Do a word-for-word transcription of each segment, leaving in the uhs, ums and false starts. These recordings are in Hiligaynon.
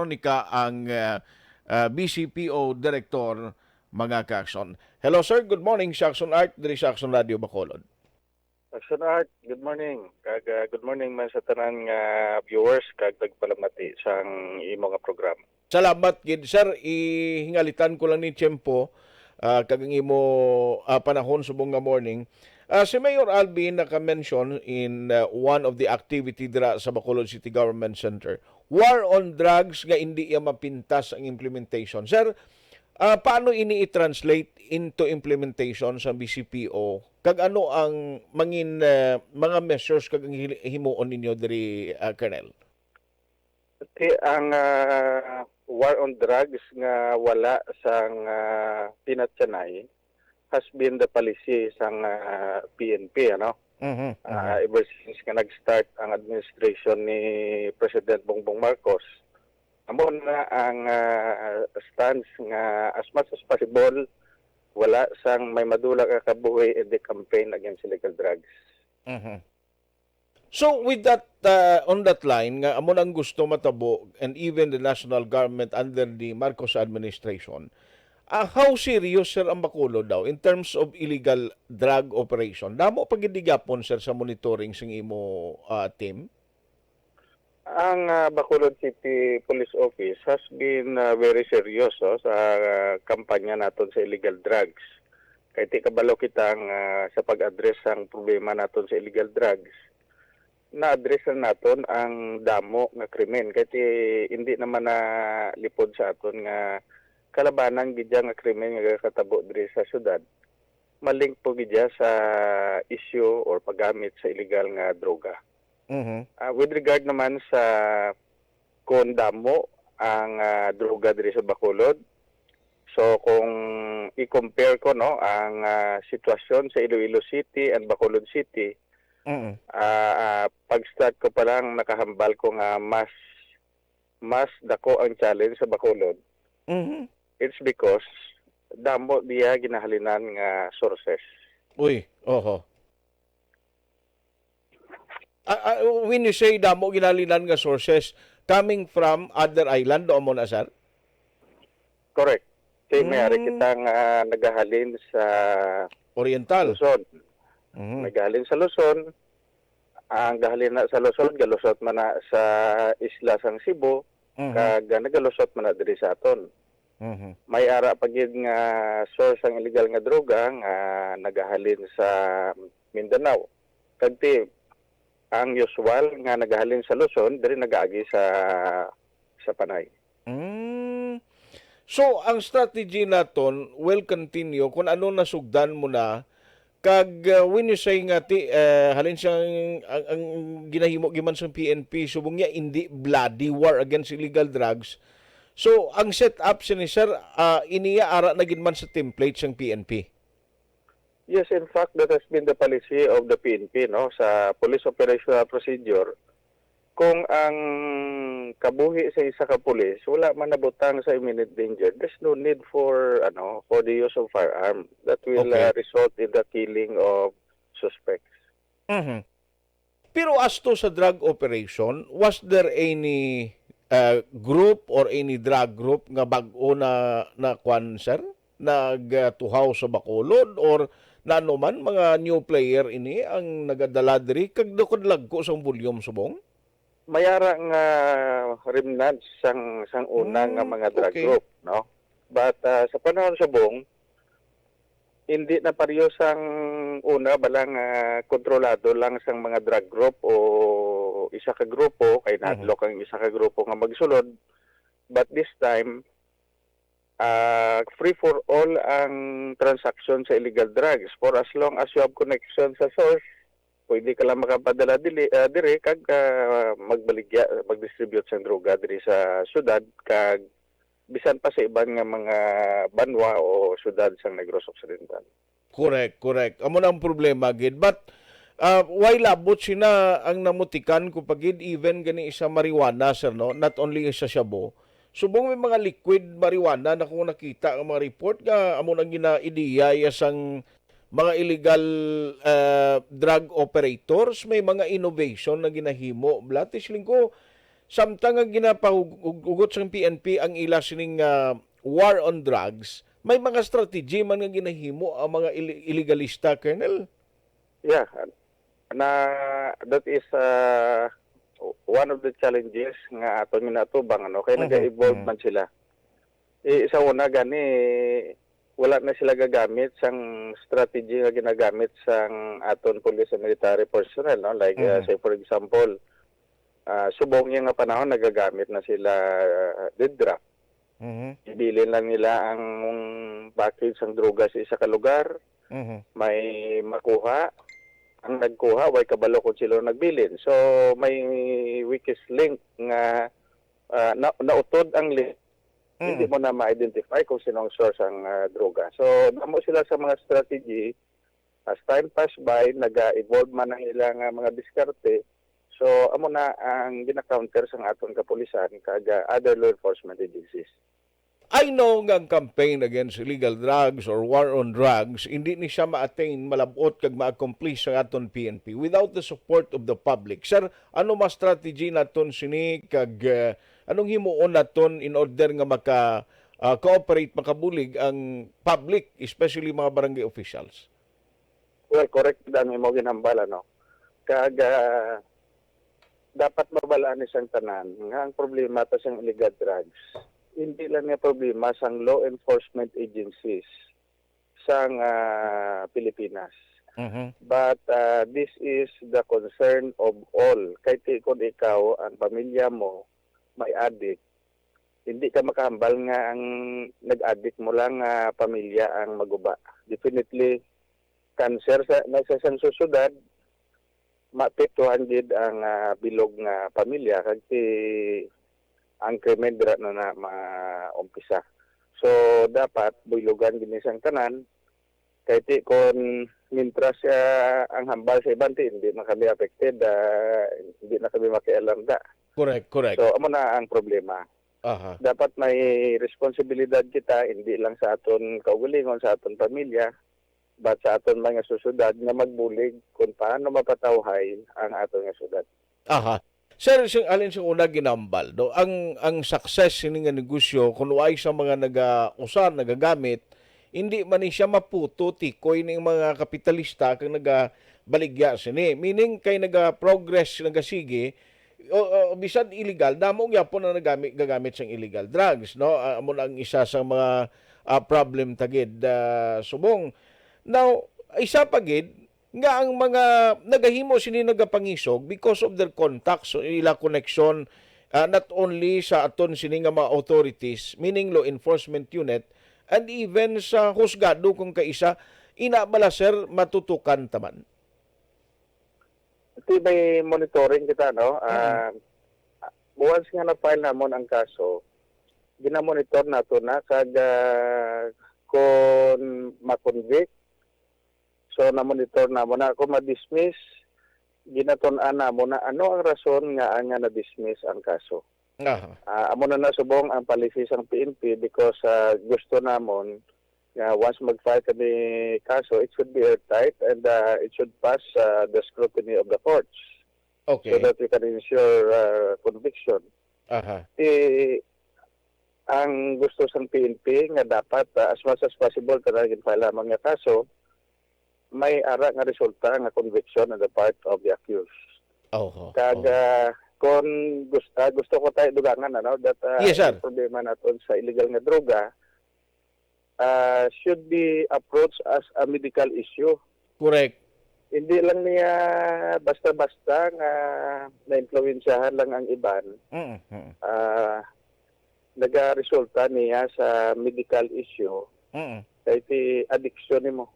Monica ang, ah, ah, B C P O Director, mga ka-Aksyon. Hello, sir. Good morning, sa Aksyon Art, diri sa Aksyon Radio Bacolod. Action Art, good morning. Kag, ah, good morning man sa tanan nga viewers kag tagpalamati sang imo nga programa. Salamat gid, sir. Ihingalitan ko lang ni tiyempo, ah, kag ang imo, ah, panahon subong nga morning. Ah, si Mayor Alvin naka-mention in, ah, one of the activity dira sa Bacolod City Government Center. War on drugs nga indi iya mapintas ang implementation. Sir, ah, paano ini i-translate into implementation sa B C P O? Kag ano ang mangin, ah, mga measures kag ang hil-, himuon ninyo diri, ah, Colonel? Ti-, ang, ah, war on drugs nga wala sang, ah, pinatyanay has been the policy sang, ah, P N P, ano? Mhm, Ah, mhm. Ever since nga nag-start ang administration ni President Bongbong Marcos, amo na ang, ah, stance nga as much as possible, wala sang may madula nga kabuhi in the campaign against illegal drugs. Mhm. So, with that, uh, on that line, nga amo nang gusto matabo, and even the national government under the Marcos administration, uh, how serious, sir, ang Bacolod daw in terms of illegal drug operation? Damo pa gid gihapon, sir, sa monitoring sing imo, uh, team? Ang, uh, Bacolod City Police Office has been, uh, very serious, oh, sa, uh, kampanya naton sa illegal drugs. Kay ti kabalo kita nga sa pag-address sang problema naton sa illegal drugs, na-address na naton ang damo nga krimen. Kay ti hindi naman na lipod sa aton nga kalabanan gid ya nga krimen nga gakatabo diri sa syudad. Malink po gid ya sa issue or paggamit sa illegal nga droga. Mhm. Ah, with regard naman sa kung damo ang, ah, droga diri sa Bacolod. So, kung i-compare ko, no, ang, ah, sitwasyon sa Iloilo City and Bacolod City, Mm. ah, ah, pag-start ko pa lang, nakahambal ko nga mas, mas dako ang challenge sa Bacolod. Mhm. It's because damo diya ginahalinan nga sources. Uy, oho. Ah, ah, when you say damo ginahalinan nga sources, coming from other island, do mo na, sir? Correct. Kay may ari Mm. kita nga nagahalin sa Oriental. Luzon. Mhm. Nagahalin sa Luzon, ang gahalin na sa Luzon, galusot man na sa isla sang Cebu, Mhm. kag, ah, nagalusot man na diri sa aton. Mhm. May ara pa gid nga source ang illegal nga droga nga nagahalin sa Mindanao. Kag ti, ang usual nga nagahalin sa Luzon, diri nagaagi sa, sa Panay. Mm. So, ang strategy naton will continue kung ano nasugdan mo na. Kag, uh, when you say nga ti, uh, halin siyang, ang, ang ginahimo giman sa P N P, subong niya, hindi bloody war against illegal drugs. So, ang setup sini, sir, uh, iniya ara na gid man sa template sang P N P. Yes, in fact, that has been the policy of the P N P, no, sa police operational procedure. Kung ang kabuhi sa isa ka pulis wala man nabutang sa imminent danger, there's no need for, ano, for the use of firearm that will, Okay. uh, result in the killing of suspects. Mhm. Pero as to sa drug operation, was there any, uh, group or any drug group nga bag-o na, na kwan, sir? Nagtuhaw sa Bacolod or nano man, mga new player ini ang nagadala diri kag daw kadlagko sang volume subong? May ara nga remnants sang, sang una nga Mm, mga drug okay. group, no? But, ah, sa panahon subong, hindi na pareho sang una, bala nga kontrolado lang sang mga drug group o isa ka grupo, kay Mhm. nahadlok ang isa ka grupo nga magsulod. But this time, ah, free for all ang transaction sa illegal drugs. For as long as you have connection sa source, pwede ka lang makapadala dili, ah, diri kag, ah, magbaligya, magdistribute sang droga diri sa syudad kag bisan pa sa iban nga mga banwa o syudad sang Negros Occidental. Correct, correct. Amo na ang problema gid. But, ah, why labot sina ang namutikan ko pa gid, even gani sa marijuana, sir, no? Not only sa shabu. Subong may mga liquid marijuana na kung nakita ang mga report nga amo nang gina-ideya ya sang mga illegal, ah, drug operators, may mga innovation na ginahimo. Bla, ti siling ko, Samtang nga ginapahugot sang P N P ang ila sining, ah, war on drugs, may mga strategy man nga ginahimo ang mga ili-, iligalista, Colonel? Yeah, na, that is, uh, one of the challenges nga aton ginatubang, ano, kay Mhm, nag-evolve mhm. man sila. Eh, sa una gani, wala na sila gagamit sang strategy nga ginagamit sang aton police and military personnel, no? Like, uh, Mhm. say for example, ah, subong niya nga panahon nagagamit na sila, uh, dead drop. Mhm. Ibilin lang nila ang package sang droga sa isa ka lugar, Mhm. may makuha, ang nagkuha, way kabalo kung sino nagbilin. So, may weakest link nga, ah, na-, nautod ang link. Hindi Mm. mo na ma-identify kung sino ang source ang, ah, droga. So, damo sila sa mga strategy. As time pass by, naga-evolve man ang ilang, ah, mga diskarte. So, amo na ang gina-counter sang aton kapulisan kag, ah, other law enforcement agencies. I know nga ang campaign against illegal drugs or war on drugs, hindi ni siya ma-attain, malab-ot kag ma-accomplish sang aton P N P without the support of the public. Sir, ano mas strategy naton sini kag, ah, anong himuon naton in order nga maka, ah, cooperate, makabulig ang public, especially mga barangay officials? Well, correct ang imo ginhambal, ano. Kag, ah, dapat mabalaan ni sang tanan nga ang problema ta sang illegal drugs, hindi lang nga problema sang law enforcement agencies sang, ah, Pilipinas. Mhm. But, ah, this is the concern of all. Kay ti kon ikaw, ang pamilya mo, may adik, hindi ka makahambal nga ang nag-adik mo lang nga pamilya ang maguba. Definitely, cancer sa, na sa isang sosyedad, maapektuhan gid ang, ah, bilog nga pamilya, kag ti ang krimen dira na, na maumpisa. So, dapat buylogan gid ni sang tanan, kay ti kon mintras, ah, ang hambal sa iban, ti hindi man kami affected, ah, hindi na kami makialam da. Correct, correct. So, amo na ang problema. Aha. Dapat may responsibilidad kita, hindi lang sa aton kaugalingon, sa aton pamilya, but sa aton mga sosyedad nga magbulig kung paano mapatawhay ang aton nga syudad. Aha. Sir, sing, halin sang una ginambal, no? Ang, ang success sini nga negosyo, kung waay sa mga nagausar, nagagamit, hindi man ni siya maputo, tikoy ning mga kapitalista kag nagabaligya sini. Meaning, kay naga-progress, nagasige, o, o, bisan illegal, damo gyapon ang nagamit, gagamit sang illegal drugs, no? Ah, amo na ang isa sa mga, ah, problem ta gid, ah, subong. Now, isa pa gid, nga ang mga nagahimo sini nagapangisog because of their contacts o ila connection, ah, not only sa aton sini nga mga authorities, meaning law enforcement unit, and even sa husgado kung kaisa, ina bala, sir, matutukan ta man? Ito may monitoring kita, no? Mm. Ah, once nga na-file namon ang kaso, ginamonitor nato na kag, ah, kung ma-convict, so na-monitor namon na. Kung ma-dismiss, ginatun-an namon na ano ang rason nga, nga na-dismiss ang kaso. Aha. Ah, amo na na subong ang policy sang P N P because, ah, gusto namon nga once mag-file kami kaso, it should be airtight and, ah, it should pass, ah, the scrutiny of the courts so Okay. that we can ensure, ah, conviction. Aha. Ti, ang gusto sang P N P nga dapat, ah, as much as possible, kanang gin-file lamang nga kaso, may ara nga resulta nga conviction on the part of the accused. Oho, Kag, oho. ah, kon gus-, ah, gusto ko tayo dugangan, ano, that, ah, Yes, sir. ang problema naton sa illegal nga droga, ah, should be approached as a medical issue. Correct. Hindi lang niya basta-basta nga naimpluwensyahan lang ang iban. Mm, mm. Ah, nagaresulta niya sa medical issue, Mm. kay ti addiction nimo.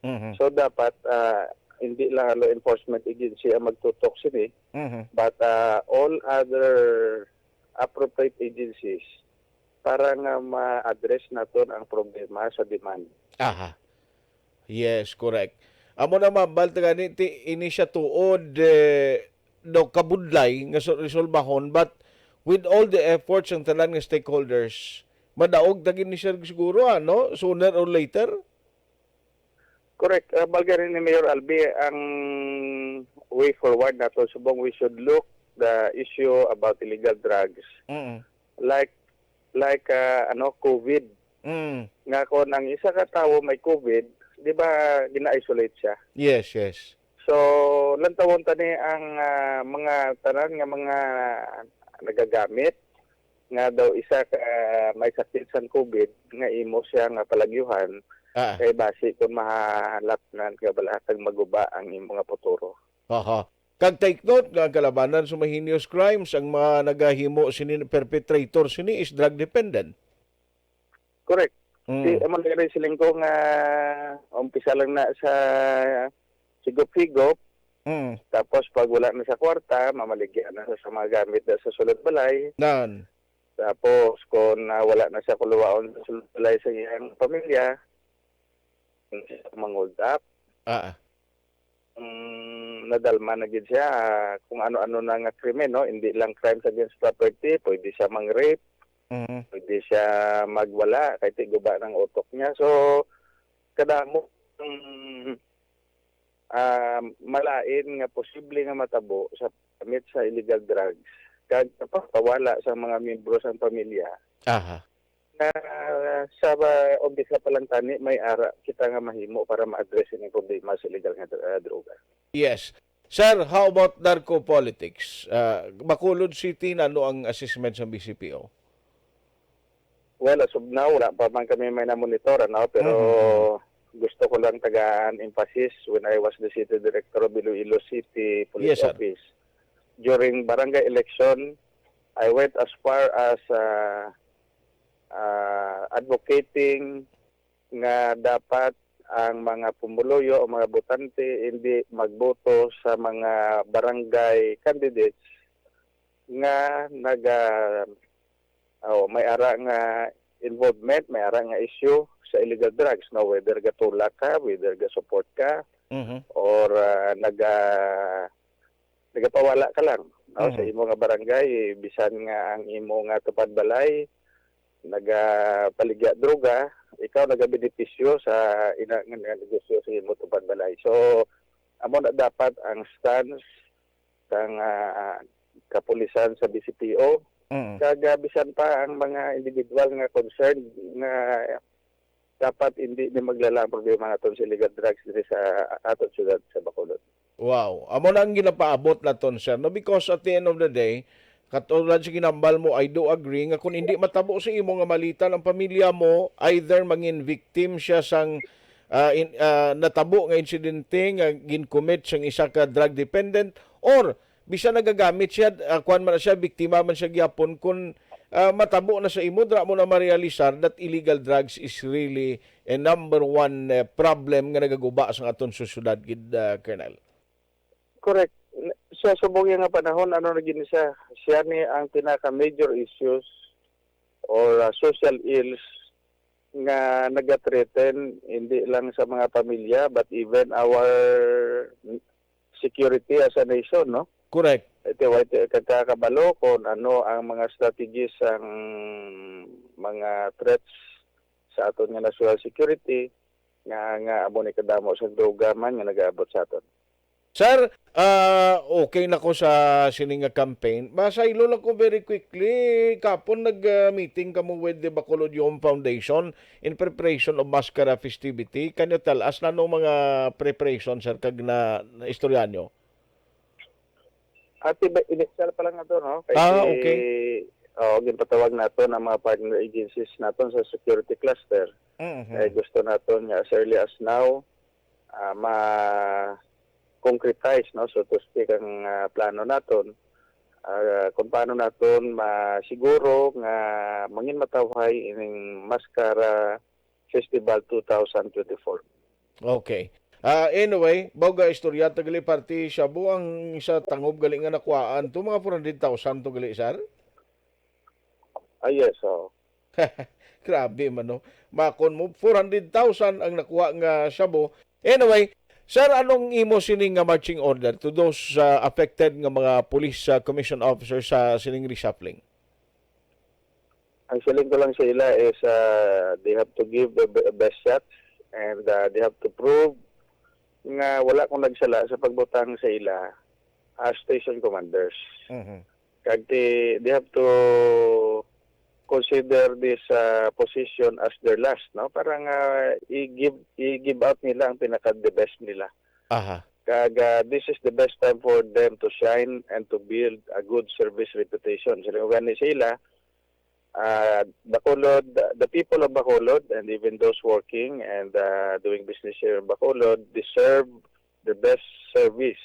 Mhm. So, dapat, ah, hindi lang ang law enforcement agency ang magtutok sini, Mhm. but, ah, all other appropriate agencies para nga ma-address naton ang problema sa demand. Aha. Yes, correct. Amo na, mabal ta gani, ti, ini siya tuod, eh, daw kabudlay nga so-, resolbahon, but with all the efforts ang tanan nga stakeholders, madaog ta gid ni, sir, siguro, ano, sooner or later? Correct. Ah, bal gani ni Mayor Albi, ang way forward nato, subong we should look the issue about illegal drugs, Mm. like, like, ah, ano, COVID. Mm. Nga kung ang isa ka tawo may COVID, di ba, gina-isolate siya? Yes, yes. So, lantawon ta ni ang, ah, mga tanan nga mga nagagamit nga daw isa ka may sakit sang COVID nga imo siya nga palagyuhan, Ah. kay basi kung mahalapnan ka bala kag maguba ang imo nga futuro. Aha. Kag take note nga ang kalabanan sa mga heinous crimes, ang mga nagahimo sini, perpetrator sini is drug dependent. Correct. Mm. Si, amo na gani siling ko nga umpisa lang na sa higop-higop. Mm. Tapos pag wala na sa kwarta, mamaligya na sa, sa mga gamit na sa sulod balay. Nan. Tapos kung, ah, wala na siya kuluwaon sa sulod balay sa iyang pamilya, manghold up. Ah. Mm, nadalma na gid siya, ah, kung ano-ano na nga krimen, no? Hindi lang crimes against property, pwede siya mang-rape, Mhm. pwede siya magwala, kay tiguba ng utok niya. So, kadamo ang, ah, malain nga posible nga matabo sa paggamit sa illegal drugs, kag sa pagpawala sa mga miyembro sang pamilya. Aha. Na sa ba, umpisa pa lang tani, may ara kita nga mahimo para ma-address ining problema sa illegal nga dr-, ah, droga. Yes. Sir, how about narco politics? Ah, Bacolod City, nano ang assessment sa B C P O? Well, as of now, wala pa man kami may namonitor, ano, pero Mhm, mhm. gusto ko lang tagaan emphasis when I was the city director of Iloilo City Police Yes, sir. Office. During barangay election, I went as far as, ah, ah, advocating nga dapat ang mga pumuluyo o mga botante hindi magboto sa mga barangay candidates nga naga-, oh, may ara nga involvement, may ara nga issue sa illegal drugs, no? Whether gatulak ka, whether ga-support ka, Mhm. or, ah, naga-, nagapawala ka lang, no, sa Mhm. imo nga barangay, bisan nga ang imo nga tupad balay nagapaligya droga, ikaw nagabenepisyo sa ina nga, nga negosyo sa imo tupad balay. So, amo na dapat ang stance sang, ah, kapulisan sa B C P O. Mm. Kag, ah, bisan pa ang mga individual nga concerned nga dapat hindi ni maglala ang problema naton sa illegal drugs diri sa aton syudad sa Bacolod. Wow. Amo na ang ginapaabot naton, sir, no? Because at the end of the day, katulad sa ginambal mo, I do agree nga kung hindi matabo sa imo nga malitan ang pamilya mo, either mangin victim siya sang, ah, in-, ah, natabo nga insidente nga gin-commit sang isa ka drug dependent, or bisan nagagamit siya, ah, kuwan man na siya, biktima man siya gyapon, kung, ah, matabo na sa imo, dira mo na marealisar that illegal drugs is really a number one, eh, problem nga nagaguba sa aton sosyedad gid, ah, Colonel. Correct. Sa subong nga panahon, ano na gid siya, siya ni ang pinaka major issues or, ah, social ills nga nagathreaten hindi lang sa mga pamilya but even our security as a nation, no? Correct. Ito, wait, eh, kagkakabalo kung ano ang mga strategies sang mga threats sa aton nga national security nga, nga amo ni kadamo sa droga man nga nagaabot sa aton. Sir, ah, okay na ko sa sini nga campaign. Masaylo lang ko very quickly. Kapon nag, ah, meeting kamo with the Bacolod Youth Foundation in preparation of Mascara festivity. Can you tell us na anong mga preparation, sir, kag na, na istorya nyo? Ati ba, initial pa lang nato, no? Kay Ah, si, okay. Oo, ginpatawag nato ang mga partner agencies naton sa security cluster. Mhm. Kay gusto naton nga as early as now, ah, ma-concretize, no, so to speak, ang, ah, plano naton, ah, kung paano naton masiguro nga mangin matawhay ining Mascara Festival two thousand twenty-four. Okay. Ah, anyway, bago istorya ta gali parte shabu, ang isa tangob gali nga nakuhaan to, mga four hundred thousand to gali, sir? Ah, yes, oo. Grabe man, no? Makon mo, four hundred thousand ang nakuha nga shabu. Anyway, sir, anong imo sini nga marching order to those, uh, affected nga mga police, uh, commission officers sa sining reshuffling? Ang siling ko lang sa ila is, uh, they have to give the be-, best shot and, uh, they have to prove nga wala kong nagsala sa pagbutang sa ila. as station commanders. Mhm. Kag ti, they have to consider this uh, position as their last, no? Para nga i-give, i-give out nila ang pinaka the best nila. Aha. Kag uh, this is the best time for them to shine and to build a good service reputation. Sila gani sila, uh, Bacolod, the people of Bacolod, and even those working and uh, doing business here in Bacolod deserve the best service.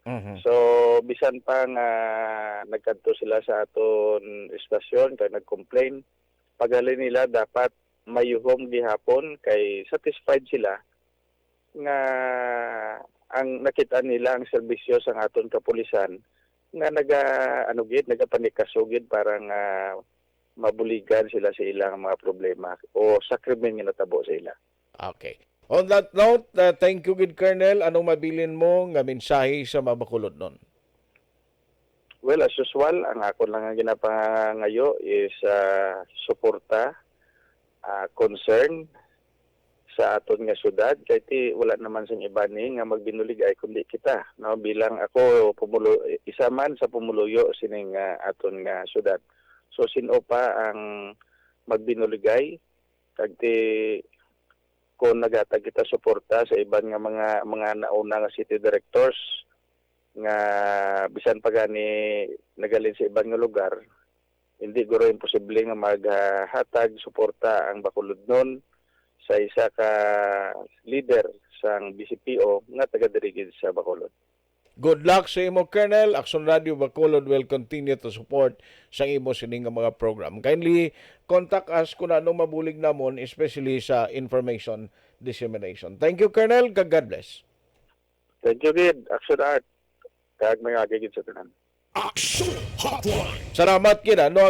Mhm. So, bisan pa nga nagkadto sila sa aton istasyon kay nag-complain, paghalin nila dapat mayuhom gihapon kay satisfied sila nga ang nakit-an nila ang serbisyo sang aton kapulisan nga naga, ano gid, nagapanikaso gid para nga mabuligan sila sa ilang mga problema o sa krimen nga natabo sa ila. Okay. On that note, uh, thank you gid, Colonel. Anong mabilin mo nga mensahe sa mga Bacolodnon? Well, as usual, ang akon lang nga ginapangayo is uh, suporta, uh, concern sa aton nga syudad, kay ti wala naman sing iba ni nga magbinuligay kundi kita, no? Bilang ako pumulo, isa man sa pumuluyo sining uh, aton nga syudad. So sino pa ang magbinuligay? Kag ti kung naghatag kita suporta sa iban nga mga mga nauna nga city directors nga bisan pa gani nagalin sa iban nga lugar, hindi guro imposible nga maghatag suporta ang Bacolodnon sa isa ka leader sang B C P O nga taga diri gid sa Bacolod. Good luck sa imo, Colonel. Action Radio Bacolod will continue to support sa imo sini nga mga program. Kindly contact us kung anong mabulig namon, especially sa information dissemination. Thank you, Colonel, kag God bless. Thank you gid, Action Art, kag may agi gid sa tanan. Action Hotline. Salamat gid, ano,